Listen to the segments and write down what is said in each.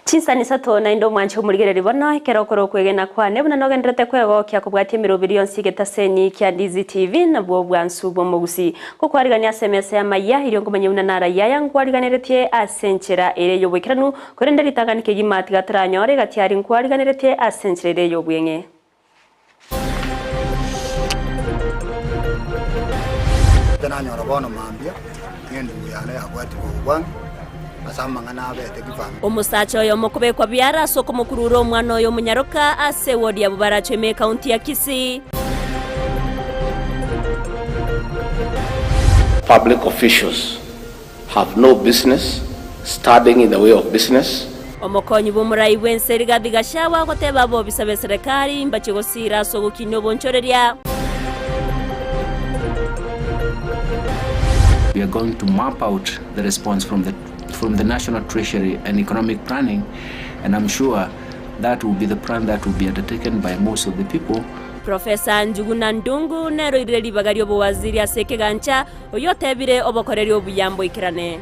Chinsani isato naende omwanche omorigereria bono, ekero okore okwegena kwane buna nogendererete kwegokia kobwatia emeroberi yonsi y'egetaseni kia Ndizi TV, nabwo obwansu bw'omogusii. Ngokwarigania ase emesa y'amayia, erio nkomanye buna narayia aya nkwariganeretie ase enchera ere y'oboikeranu, korende ritang'ani kegima tiga toranyore egati aria nkwariganeretie ase enchera ere y'obweng'e. Nanyora bono mambia, ng'endugu yane yabwatigwe obwangi ase amang'ana abete chifamiri. Omosacha oyomo kobekwa biara ase okomokurura omwana oye omonyaroka ase ewodi ya Bobaracho ime ekaunti ya Kisii. Public officials have no business standing in the way of business. Omokonyi bw'omorai bw'ense Rigathi Gachagua agoteba abobisa b'eserekari mbachie gosiira ase ogokinia obonchoreria. We are going to map out the response from the from the National Treasury and Economic Planning and I'm sure that will be the plan that will be undertaken by most of the people. Professor Njuguna Ndung'u nere oirire ribaga ri'obowaziri ase ekegancha, oyio otebire obokoreri obuya mboikerane.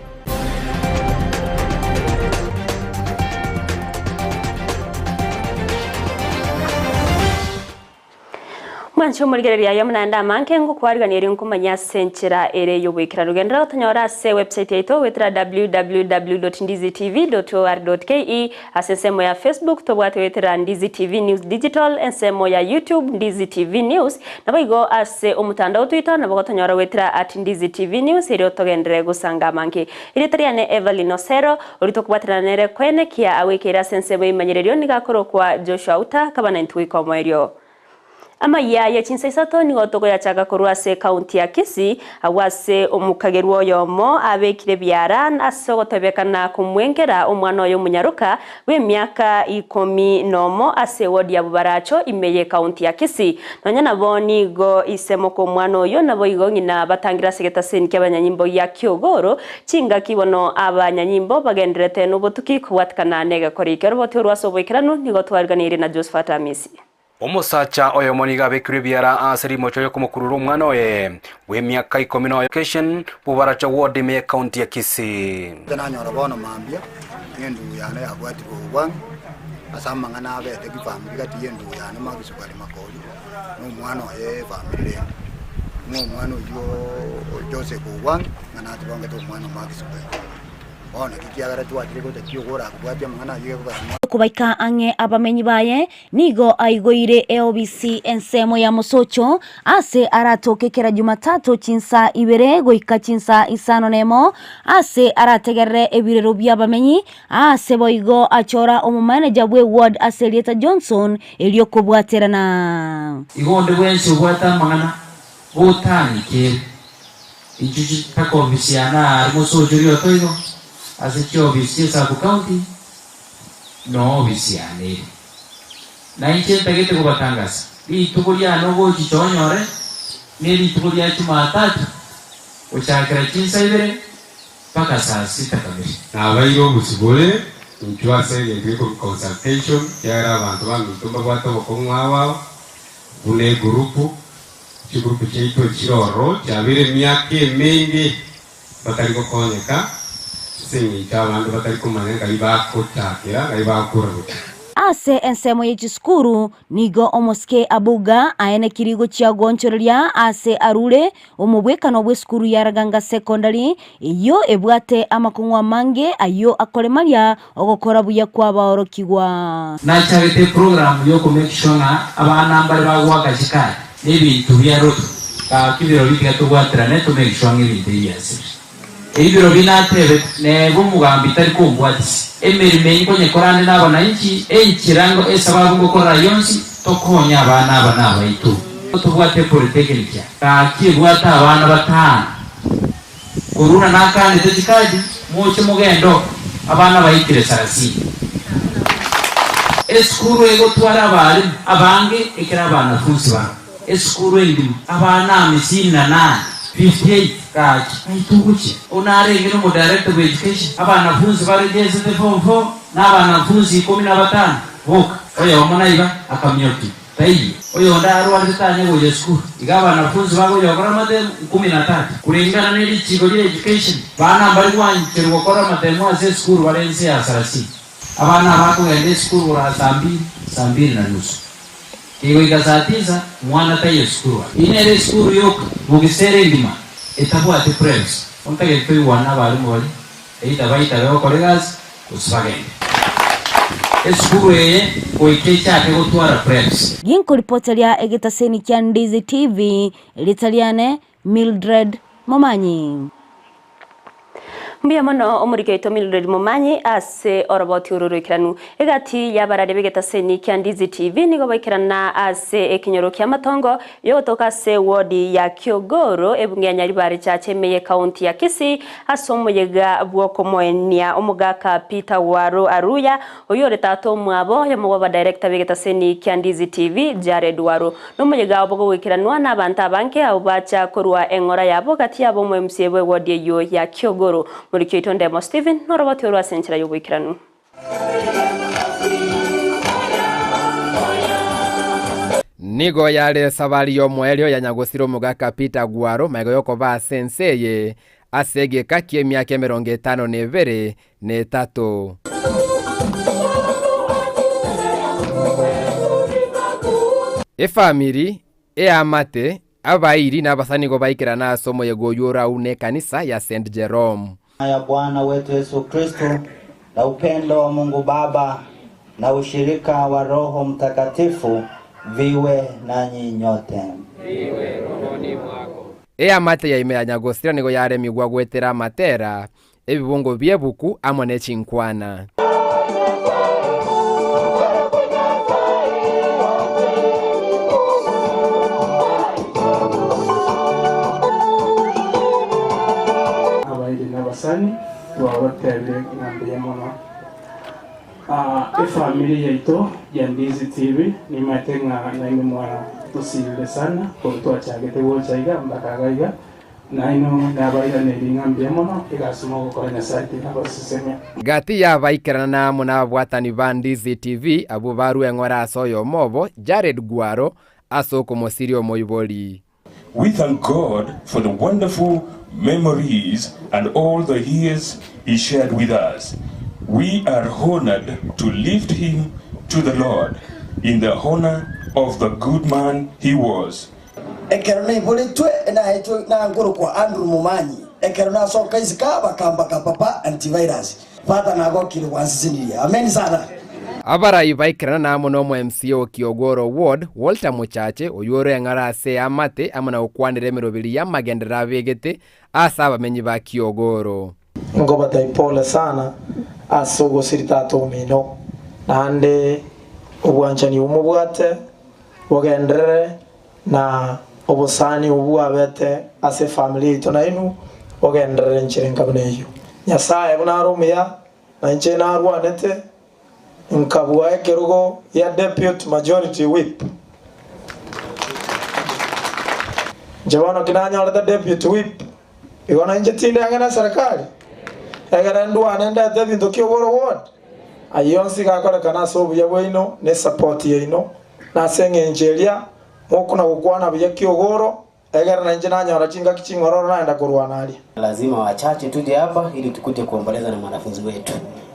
Mwanche omorigereria aye naende amange ngokwarigania erio nkomanya ase enchera ere y'oboikeranu. Genderera gotonyora ase website yaito goetera www.ndizitv.or.ke, ase ensemo ya Facebook tobwate goetera Ndizi TV News Digital, ensemo ya YouTube Ndizi TV News, naboigo ase omotandao Twitter nabo gotonyora goetera at Ndizi TV News erio togenderere gosanga amange. Erieta riane Evelyn Osero, oria tokobwaterana nere koenekia agwekeire ase ensemo y'ebimanyererio nigo akorokwa Joshua Uta, akaba naintwe goika omoerio. Amayia ye chinsa isato nigo tokoyachaka korwa ase ekaunti ya Kisii, agwo ase omokagerwa oyomo abekire ebiara ase ogotebekana komwengera omwana oye omonyaroka bw'emiaka ikomi nomo ase ewodi ya Bobaracho ime y'ekaunti ya Kisii. Nonya nabo nigo ise moka omwana oyio naboigo ng'ina batangire ase egetaseni ki'abanyanyimbo gia Kiogoro chingaki bono abanyanyimbo bagendererete nobotuki kobwatikana negekori kerobotie orwa ase oboikeranu nigo twariganeirie na Josephat Amisi. Omosacha oyomo nigo abekirwe ebiara ase rimocho riokomokurura omwana oye bw'emiaka ikomi noyo Location, Bobaracho Ward ime y'Ecounty ya Kisii. Nanyora bono mambia, ng'endugu yane yabwatigwe obwangi ase amang'ana abete chifamiri gati y'endugu yane Magisukari Makori na omwana oye efamiri rende. Ng'a omwana oyio Joseph Ogwangi ng'a natibangete omwana o Magisukari. Bono naki kiagera twachire gocha kiogora akobwatia amang'ana ayio gekogera. Kobaika ang'e abamenyi baye, nigo aigoire eobisi ensemo ya mosocho, ase aratoke kera Jumatatu chinsa ibere goika chinsa isano nemo, ase arategerere ebirero bi'abamenyi, aase boigo achora omomaneja bw'eward ase erieta Johnson erio kobwaterana. Igo onde bwensi obwate amang'ana gotang'ikere, inchuo chitakombisiana aare mosocho rioto igo, ase chiofisi chia sub county noo ofisi yane ere. Na inche ntagete kobatangasa, rituko riane ogochicha onyore nerituko ria Jumatatu, gochakera chinsa ibere mpaka saa sita kamiri. Nabaire obosibore inchuo ase egento gekorokwa consultation, ekiagera abanto baminto mbabwate obokong'u ao ao, buna egurupu, chigurupu chiaito chire ororo chiabeire emiaka emenge batari gokonyeka, ase engencho abande batari komanya ng'ai bagochakera, ng'ai bagokora gochia. Ase ensemo ye chisukuru nigo omosike Abuga aenekiri gochia goonchoreria ase arure omobwekano bw'esukuru ya Raganga Secondary eyio ebwate amakong'u amange ayio akoremaria ogokora buya kw'abaorokigwa. Nachagete eprogram ya oko make sure ng'a abana mbare bagoaka chikadi na ebinto bia Ruto gaki birobio tiga tobwaterane to make sure ng'a ebinto ebi biasirire. Ebi birobio natebete neba omogambi tari kombwatisia emeremo eye nkonyekora ande na abananchi enchera ngo esababu ngokorera yonsi tokonye abana aba nabaito. Tobwate epolytechnic aa gaki ebwate abana batano. Korwa nakanete chikadi, moche mogende oko, abana baikire sarasini. Esukuru egotwara abalimu abange ekero abanafunsi babo. Esukuru engima, abana amisini na nane, 58, gaki aitwe ogochia. Oyio narenge nomo director bwe education, abanafunsi barejesete form four na abanafunsi ikomi na batano boka, oyomo naiba akamiokia. Taiyo. Oyonde arwarete tanya gocha esukuru. Iga abanafunsi bagoyokora amatemu ikumi na tatu. Kuringana ne richiiko ria education, bana mbari gwancherwa gokora amatemu ase esukuru bare inse ya sarasini. Abana abakogenda esukuru korwa saa mbili, saa mbili na nusu. Kegoika saa tisa, mwana taiyo esukuru aa. Eyio nere esukuru yoka bogisera engima etabwati preps. Ontagete toigwane nabarimu baria, either baitabe gokora egasi gose bagende. Esukuru eye goika echake gotwara preps. Ginkoripoteria egetaseni kia Ndizi TV, erieta riane Mildred Momanyi. Mbuya mono omoriki oito Mildred Momanyi ase oroboti oro roikeranu. Egati y'abarari b'egetaseni kia Ndizi TV nigo baikerana ase ekenyoro ki'amatongo yogotoka ase ewodi ya Kiogoro ebunge ya Nyaribari Church ime y'ecounty ya Kisii ase omoyega bw'okomoenia omogaka Peter Waru Aruya oyio ore tata omwabo oyomo bw'abadirector b'egetaseni kia Ndizi TV Jared Waru. Nomoyega obo gogoikeranwa nabanto abange abwo bacha korwa eng'ora yabo gati yabo omo MCA bw'ewodi eyio ya Kiogoro. Moriki oito Ndemo Stephen noroboti orwo ase enchera y'oboikeranu. Nigo yare esabari y'omoerio ya nyagosira omogaka Peter Gwaro magega y'okoba ase ense eye ase egeka ki'emiaka emerongo etano na ebere, na etato. Efamiri, eamate, abairi na abasani nigo baikerana ase omoyega oyio oraune ekanisa ya St Jerome. Ya Bwana wetu Yesu Kristo na upendo wa Mungu Baba na ushirika wa Roho Mtakatifu viwe nanyi nyote. Eamate ya ime ya nyagosira nigo yaremigwa goetera amatera, Ebibungo bi'ebuku amo ne chinkwana. Abairi na abasani twabatebire ng'a mbuya mono. Efamiri yaito ya Ndizi TV nimaete ng'a nainwe mwatosirire sana korwa twachagete gocha iga mpaka iga iga. Nainwe nabairanerie ng'a mbuya mono, egasi mogokora Nyasae tiga abasesemia. Gati y'abaikerana na amo nababwatani ba Ndizi TV abwo barue eng'ora ase oyomo obo, Jared Gwaro, ase okomosiria omoibori. We thank God for the wonderful memories and all the years he shared with us. We are honored to lift him to the Lord in the honor of the good man he was. Ekero naiboretwe naetwe nankorokwa Andrew Momanyi. Ekero nasoka isiko bakambaka Papa Antivirus. Father nagokire gwansesenirie. Amen sana. Abarai baikerana na amo nomo MCA o Kiogoro Ward, Walter Mochache, oyio ore eng'ara ase eamate amo na gokwanera emeroberi y'amagenderero abegete ase abamenyi ba Kiogoro. Nkobatai pole sana ase ogosiri tata omino, naende obwanchani obwo mobwate bogenderere Na obosani obwo bwabete ase efamiri yaito nainwe, bogenderere enchera enka buna eyio. Nyasae buna are omuya, na inche narwanete, nkabua ekerogo gia Deputy Majority Whip. Inche bono ki nanyorete Deputy Whip, igo nainche tinde ang'e na eserekari, egere ndwane ndete ebinto ki'oboro ward. Ayio onsi gakorekana ase obuya bwaino na esapoti yaino. Na ase engencho eria mokona gokwana buya ki'ogoro, egere nainche nanyora chingaki ching'ororo naenda korwana aria. Lazima wachache tuje hapa ili tukuje kuomboleza na mwanafunzi wetu.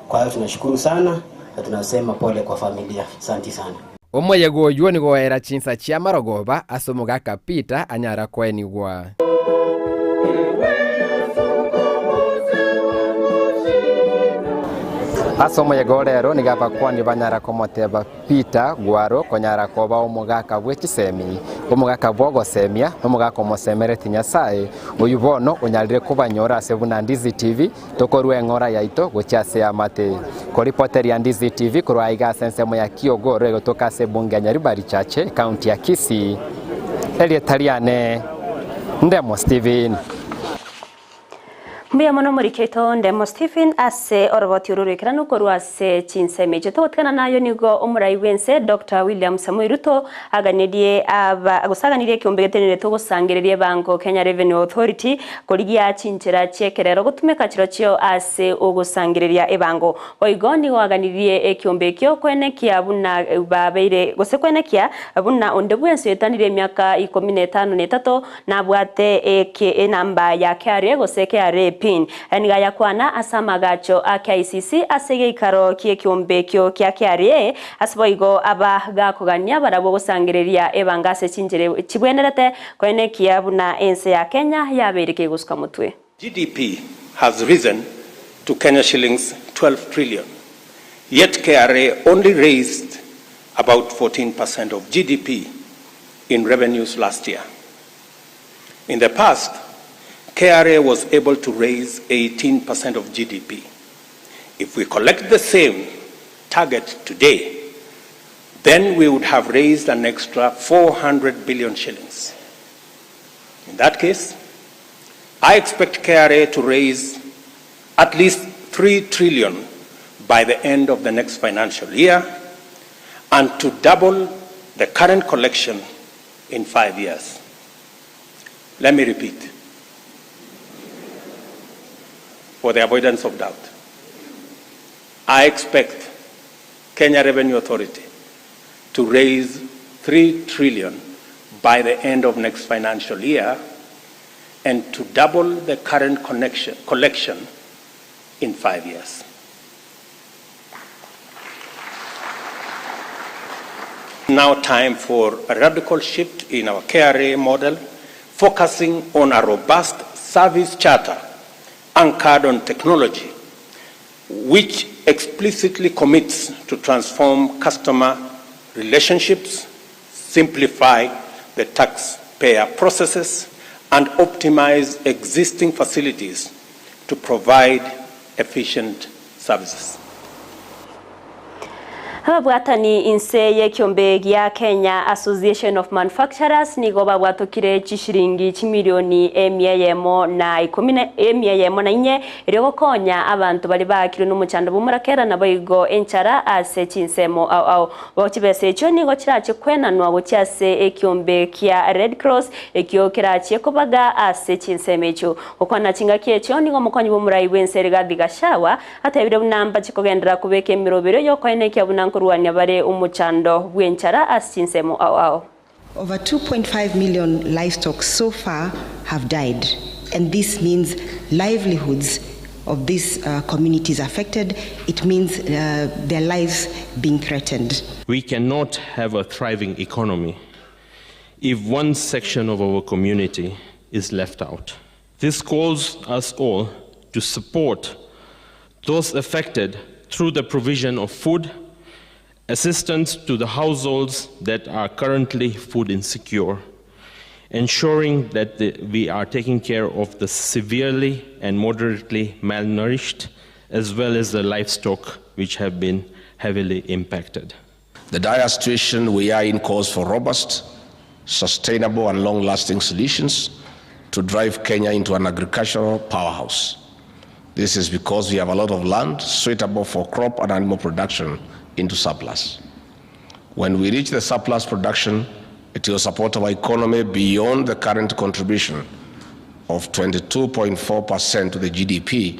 Kwa hiyo tunashukuru sana na tunasema pole kwa familia. Asanti sana. Omoyega oyio nigo oera chinsa chi'amarogoba ase omogaka Peter anyara koenigwa. Ase omoyega o rero nigo abakuani banyara komoteba Peter Gwaro konyara koba omogaka bwe chisemi, omogaka bw'ogosemia, na omogaka omosemereti Nyasae, oyio bono onyarire kobanyora ase buna Ndizi TV, tokorua eng'ora yaito gochia ase eamate. Koripoteria Ndizi TV korwa aiga ase ensemo ya Kiogoro egotoka ase ebunge ya Nyaribari Chache, ekaunti ya Kisii. Erieta riane Ndemo Stephen. Mbuya mono omoriki oito Ndemo Stephen ase oroboti oro roikeranu korwa ase chinsemo echio. Togotigana nayo nigo omorai bw'ense Doctor William Samoei Ruto aganirie aba gose aganirie ekeombe getenenerete ogosangereria ebango Kenya Revenue Authority korigia chinchera chi'ekerero gotumeka chirochio ase ogosangereria ebango. Boigo nigo aganirie ekeombe ekio koenekia buna babeire gose koenekia buna onde bwensi oetanire emiaka ikomi na etano na etato Nabwate eke enamba ya KRA gose KRA pin. COVID-19. Aya nigo ayakwana ase amagacho a KICC ase egeikaro ki'ekiombe ekio kia KRA, ase boigo aba gakogania barabwo gosangereria ebanga ase chinchera chibwenerete koenekia buna ense ya Kenya yabeire kegosuka motwe. GDP has risen to Kenya shillings 12 trillion, yet KRA only raised about 14% of GDP in revenues last year. In the past, KRA was able to raise 18% of GDP. If we collect the same target today, then we would have raised an extra 400 billion shillings. In that case, I expect KRA to raise at least 3 trillion by the end of the next financial year and to double the current collection in five years. Let me repeat for the avoidance of doubt. I expect Kenya Revenue Authority to raise 3 trillion by the end of next financial year and to double the current connection, collection in five years. Now time for a radical shift in our KRA model, focusing on a robust service charter anchored on technology, which explicitly commits to transform customer relationships, simplify the taxpayer processes, and optimize existing facilities to provide efficient services. Ababwatani inse y'ekiombe gia Kenya Association of Manufacturers nigo babwatokire chishiringi chimilioni emia eyemo na ikomi na emia eyemo na inye erio gokonya abanto bari baakirwe n'omochando bw'omorakera naboigo enchara ase chinsemo ao ao. Bo chibesa echio nigo chirache kwenanwa gochia ase ekiombe kia Red Cross ekio kerachie kobaga ase chinsemo echio. Gokwana chingaki echio nigo omokonyi bw'omorai bw'ense Rigathi Gachagua atebire buna mbache kogenderera kobeka emerobero y'okoenekia buna nkorwania bare omochando bw'enchara ase chinsemo ao ao. Over 2.5 million livestock so far have died, and this means livelihoods of these uh, communities affected. It means uh, their lives being threatened. We cannot have a thriving economy if one section of our community is left out. This calls us all to support those affected through the provision of food, assistance to the households that are currently food insecure, ensuring that the, we are taking care of the severely and moderately malnourished, as well as the livestock which have been heavily impacted. The dire situation we are in calls for robust, sustainable, and long lasting solutions to drive Kenya into an agricultural powerhouse. This is because we have a lot of land suitable for crop and animal production into surplus. When we reach the surplus production, it will support our economy beyond the current contribution of 22.4% to the GDP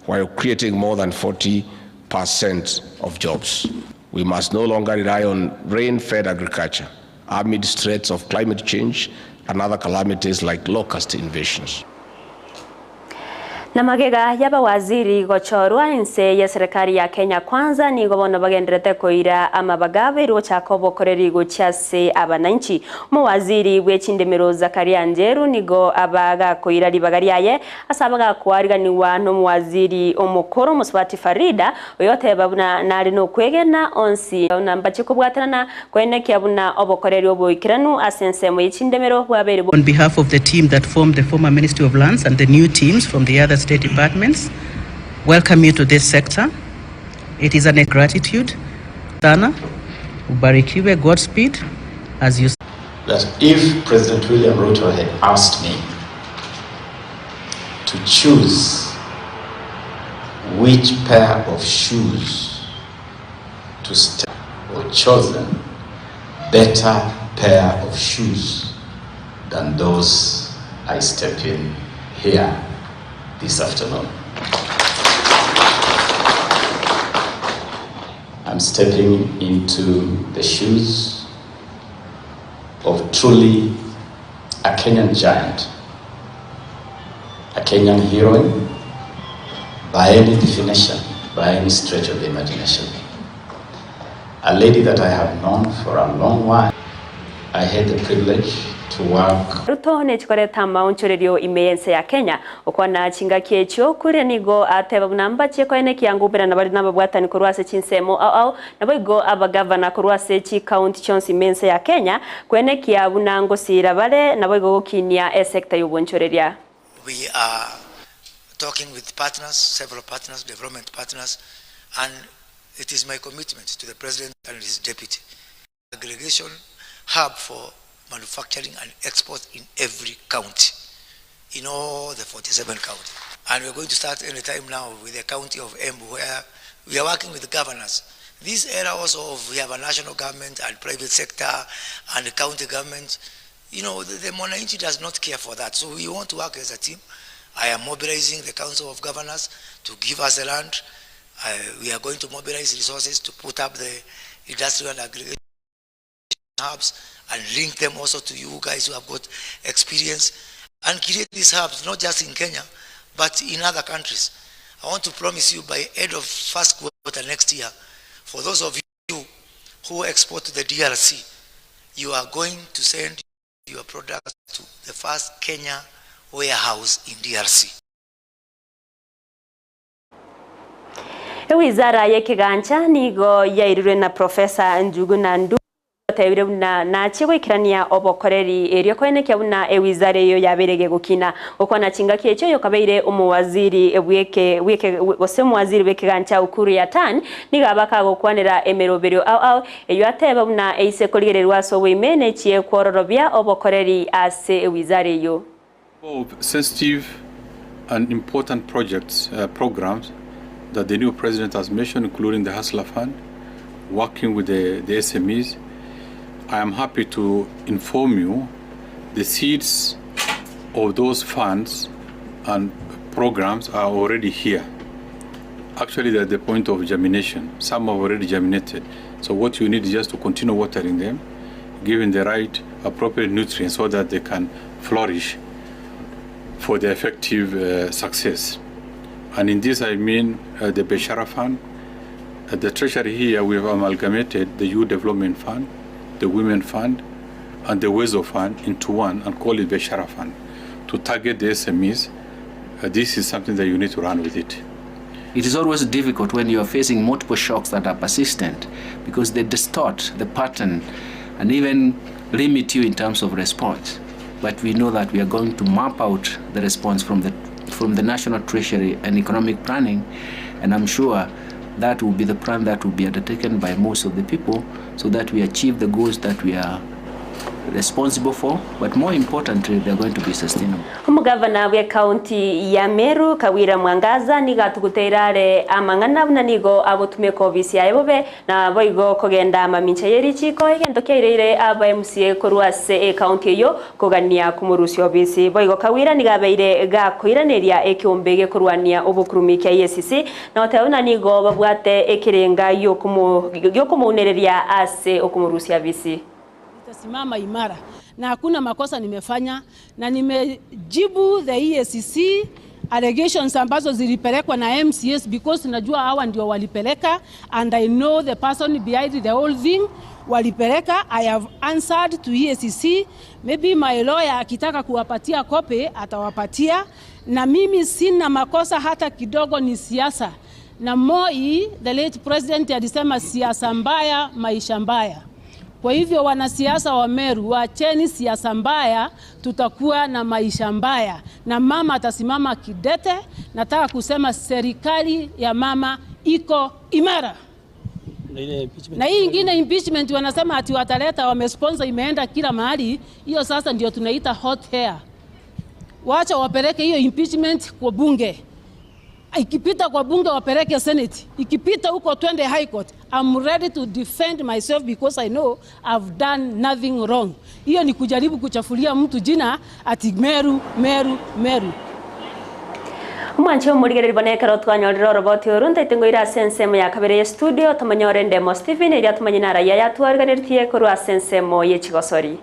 while creating more than 40% of jobs. We must no longer rely on rain fed agriculture amid threats of climate change and other calamities like locust invasions. Na magega y'abawaziri gochorwa ense ya serikali ya Kenya Kwanza nigo bono bagenderete koira amabaga abere gochaka obokoreri gochia ase abananchi. Omowaziri bwe chindemero Zakaria Njeru nigo abagakoira ribaga riaye ase abagakwariganiwa n'omowaziri omokoro Mosubati Farida oyoteba buna nare nokwegena onsi buna mbache kobwatanana koenekia buna obokoreri oboikeranu ase ensemo ye chindemero bwabere. On behalf of the team that formed the former Ministry of Lands and the new teams from the other state departments, welcome you to this sector. It is an gratitude. Sana, ubarikiwe, Godspeed as you that if President William Ruto had asked me to choose which pair of shoes to step or chosen better pair of shoes than those I step in here this afternoon. I'm stepping into the shoes of truly a Kenyan giant, a Kenyan heroine, By any definition, by any stretch of the imagination. A lady that I have known for a long while. I had the privilege to work. Ruto nechikoreta amaonchorerio ime y'ense ya Kenya. Okwana chingaki echio Kuria nigo ateba buna mbachie koenekia ngubera na bare nababwatani korwa ase chinsemo ao ao naboigo abagavana korwa ase chikaunti chionsi ime y'ense ya Kenya koenekia buna ngosiira bare naboigo gokinia esecta y'obonchoreria. We are talking with partners, several partners, development partners, and it is my commitment to the President and his deputy. Aggregation hub for manufacturing and export in every county, in all the 47 counties. And we're going to start any time now with the county of Embu, where we are working with the governors. This era also of we have a national government and private sector and the county government, you know, the, the Mwananchi does not care for that. So we want to work as a team. I am mobilizing the Council of Governors to give us the land. We are going to mobilize resources to put up the industrial and aggregation hubs and link them also to you guys who have got experience and create these hubs not just in Kenya but in other countries. I want to promise you by end of first quarter next year, for those of you who export to the DRC, you are going to send your products to the first Kenya warehouse in DRC. Ewizara y'ekegancha nigo yairirwe na Professor Njuguna Ndung'u otebire buna nachie goikerania obokoreri erio koenekia buna ewizara eyo yabeire gegokina. Gokwana chingaki echio yokabeire omowaziri bweke bweke gose omowaziri bw'ekegancha Ukur Yatani nigo abakagokwanera emeroberio ao ao eyo ateba buna eise korigererwa ase oboime nechie kwororobia obokoreri ase ewizara eyo. Of sensitive and important projects, programs that the new president has mentioned, including the Hustler Fund, working with the, the SMEs. I am happy to inform you the seeds of those funds and programs are already here. Actually, they're at the point of germination. Some have already germinated. So what you need is just to continue watering them, giving the right appropriate nutrients so that they can flourish for their effective success. And in this I mean the Beshara Fund. At the Treasury here we have amalgamated the Youth Development Fund, the Women Fund, and the Uwezo Fund into one and call it Beshara Fund to target the SMEs. This is something that you need to run with it. It is always difficult when you are facing multiple shocks that are persistent because they distort the pattern and even limit you in terms of response. But we know that we are going to map out the response from the, from the National Treasury and Economic Planning, and I'm sure that will be the plan that will be undertaken by most of the people so that we achieve the goals that we are responsible for, but more importantly, they are going to be sustainable. Omogavana bw'ecounty ya Meru Kawira Mwangaza nigo atuguteire are amang'ana buna nigo agotumeka ofisi yaye bobe na boigo kogenda mamincha ye richiko egento kiaireire aba MCA korwa ase ecounty eyo kogania komorusia obisi boigo Kawira nigo abeire gakoiraneria ekiombe gekorwania obokurumi kia EACC na goteba buna nigo babwate ekerenga giokomounereria ase okomorusia bisi. Nitasimama imara na hakuna makosa nimefanya, na nimejibu the EACC allegations ambazo zilipelekwa na MCS because najua hawa ndio walipeleka and I know the person behind the whole thing walipeleka. I have answered to EACC. Maybe my lawyer akitaka kuwapatia copy atawapatia, na mimi sina makosa hata kidogo, ni siasa. Na Moi the late president alisema siasa mbaya maisha mbaya. Kwa hivyo wanasiasa wa Meru, waacheni siasa mbaya, tutakuwa na maisha mbaya, na mama atasimama kidete. Nataka kusema serikali ya mama iko imara. Na hii ingine impeachment wanasema ati wataleta, wamesponsor, imeenda kila mahali. Hiyo sasa ndio tunaita hot air. Wacha wapeleke hiyo impeachment kwa bunge. Ikipita kwa bunge wapeleke Senate, ikipita huko twende High Court. I'm ready to defend myself because I know I've done nothing wrong. Hiyo ni kujaribu kuchafulia mtu jina ati Meru, Meru, Meru. Omwanchi omorigereri bono ekero twanyorire oroboti oru ntaite ngoire ase ensemo ya kabere ya studio tomonyore Ndemo Stephen eria tomanye na raia yatwariganeretie korwa ase ensemo ya echigosori.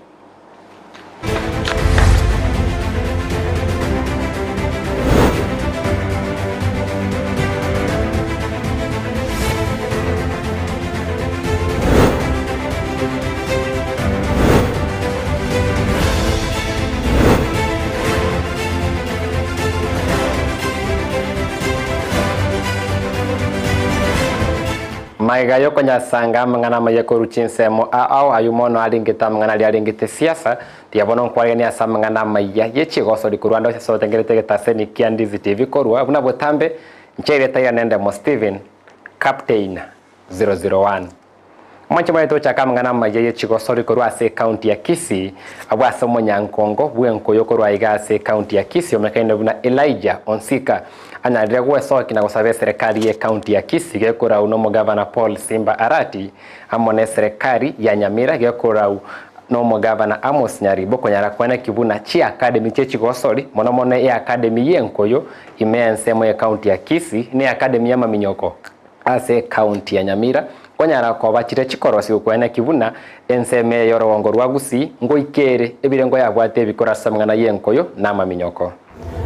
Magega y'okonyasanga amang'ana amaya korwa chinsemo ao ayio mono arengete amang'ana aria arengete siasa, tiga bono nkwariganie ase amang'ana amaya ye chigosori korwa ande ase otengerete egetaseni kia Ndizi TV korwa buna botambe nche erieta riane Ndemo Stephen, Captain 001. Omonche mwane tochake amang'ana amaya ye chigosori korwa ase ecounty ya Kisii, abwo ase omonyankongo bw'enkoyo korwa aiga ase ecounty ya Kisii omekaine buna Elijah Onsika anyarire gwesokia na gosaba eserekari ye county ya Kisii gekorau nomogavana Paul Simba Arati amo neserekari ya Nyamira gekorau nomogavana Amos Nyaribo konyara kweneki buna chiacademy chiechigosori mono mono eacademy yenkoyo ime ensemo ye county ya Kisii ne academy yamaminyoko ase ecounty ya Nyamira konyara koba chire chikorosigwa kweneki buna ensemo eye y'orogongo rwa Gusii ngoika ere ebirengo yabwate ebikoro ase amang'ana y'enkoyo na amaminyoko.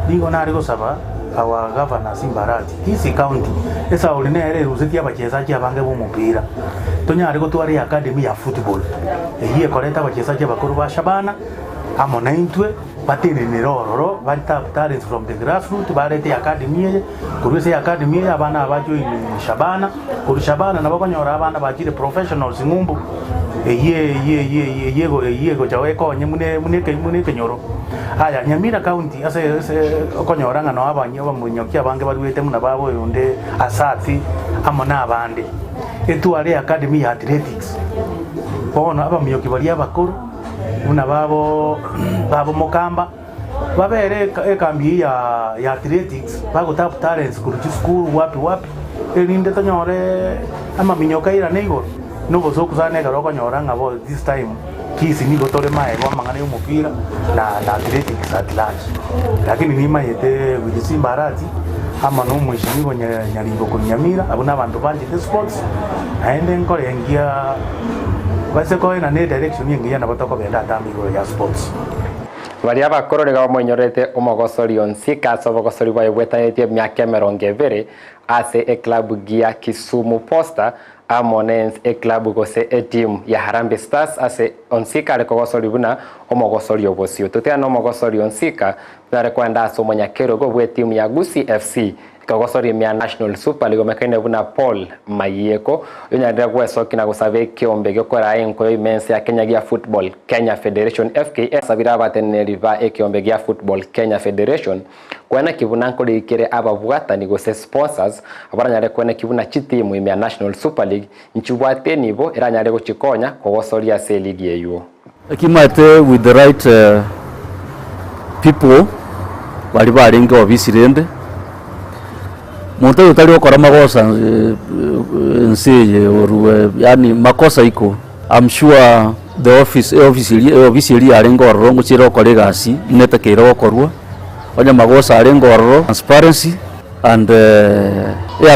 Nigo nare gosaba our Governor Simba Arati, Kisii County, esauri nere erusetie abachesachi abange b'omopira, tonyare gotwara eacademy ya football eyio ekoreta abachesachi abakoro ba Shabana amo naintwe batenenere ororo ba tap talents from the grassroot barete eacademy eye, korwa ase eacademy eye abana aba bajoin Shabana, korwa Shabana nabo okonyora abana bachire professionals ng'umbu, eyio eyio eyio eyio eyio egocha ekonye buna buna buna ekenyoro. Aya, Nyamira County ase ase okonyora ng'a noo abanyi abamonyoki abange baruete buna baba oyonde Asathi amo na abande, etware eacademy ya athletics. Bono abamonyoki baria abakoro buna babo babo Mokamba, babere eka ekambi eyio ya ya athletics bagotap talents korwa chisukuru wapi wapi, erinde tonyore amaminyoka airane igoro, na obosoku sana ekero okonyora ng'a bo this time. Kisii nigo tore maega amang'ana y'omopira na na athletics at large. Lakini nimayete with Simba Arati amo na omweshimiwa Nyaribo korwa Nyamira abwo nabanto banchete sports naende nkorengia base koena ne direction engiya nabo tokogenda atambe igoro ya sports. Baria abakoro nigo bamoinyorete omogosori Onsika ase obogosori bwaye bwetanetie emiaka emerongo ebere ase eclub gia Kisumu Posta amo nens eclub gose etimu ya Harambee Stars ase Onsika are kogosori buna omogosori obosio. Totiana nomogosori Onsika buna are koenda ase omonyakerogo bw'etimu ya Gusii FC ekagosoria ime ya National Super League omekaine buna Paul Mayieko oyonyarire gwesokia na gosaba ekeombe giokoraa enkoyo ime ense ya Kenya gia Football Kenya Federation FKF. Asabire abateneneri ba ekeombe gia Football Kenya Federation Kweneki buna nkorikire ababwatani gose sponsors abaranyare kweneki buna chitimu ime ya National Super League nchibwate enibo eranyare gochikonya kogosoria ase eligi eywo. Kimate with the right people baria barenge ofisi rende, monto oyo otari gokora magosa ense eye orue yaani makosa iko, I'm sure the office eofisi eria eofisi eria yarenge ororo ngochia ere gokora egasi buna etakeire gokorwa, onye magosa arenge ororo, transparency and.